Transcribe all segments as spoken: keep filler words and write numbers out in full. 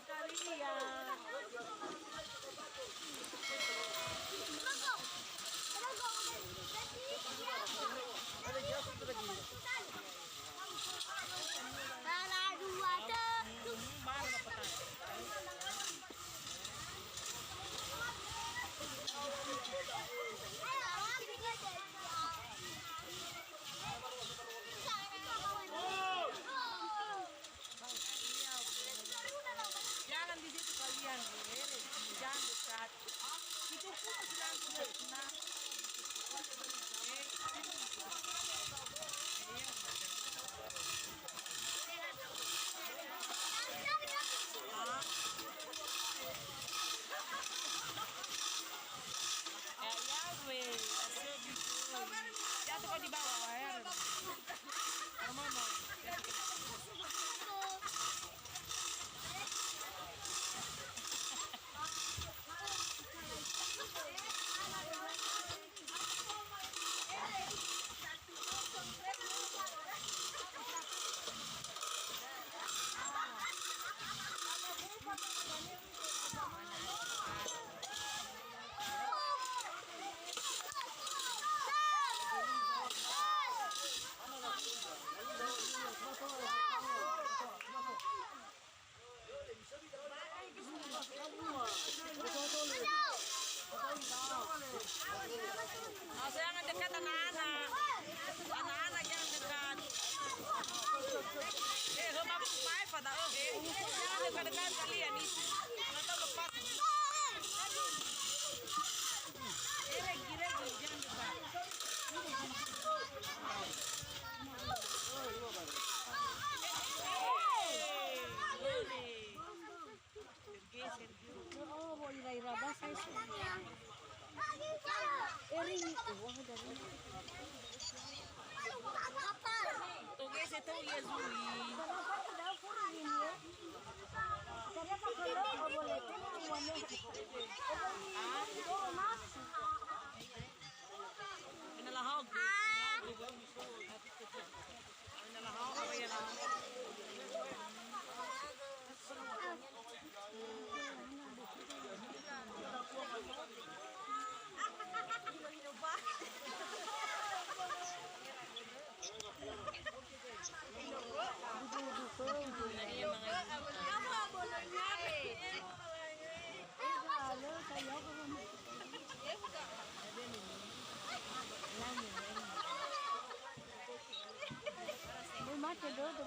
Kalian. Salah dua, satu. Jalan di situ kalian, eh, jangan dekat. Itu pun bilang sudah pernah. Eh, ya, weh, asal gitu. Jatuh kau di bawah, ya. Mama. Oh, jangan dekat anak-anak. Anak-anak jangan dekat. Eh, hema, mai pada, oh, eh. Jangan dekat-dekat kalian itu. Nanti lepas. Eh, lagi, lagi, jangan dekat. Oh, bo ira-ira basa isu. Eri, wah, dari. Toge se tau ia zui. Kenapa tidak kurang ini ya? Kenapa kalau boleh? Kenapa? Ah, itu masuk. Ina lahaogu. Ina lahaogu, ya, lahaogu. Mate dödö.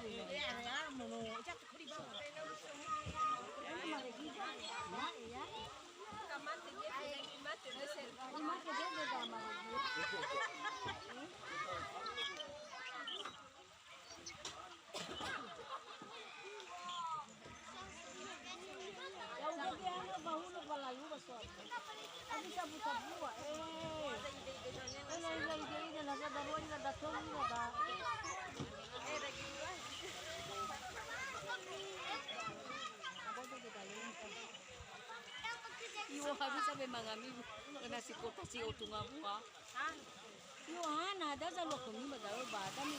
Ya'ugö ge'e andrö ba hulö ba lalu ba soal. Abi sabu-sabua, eh. Ela ila ide ide na sa darua ila datang ila da. Iwo habis sampai mangami kena si kota si otunga buah. Yohana, da zalua khömi ba da'ö ba, da mi-,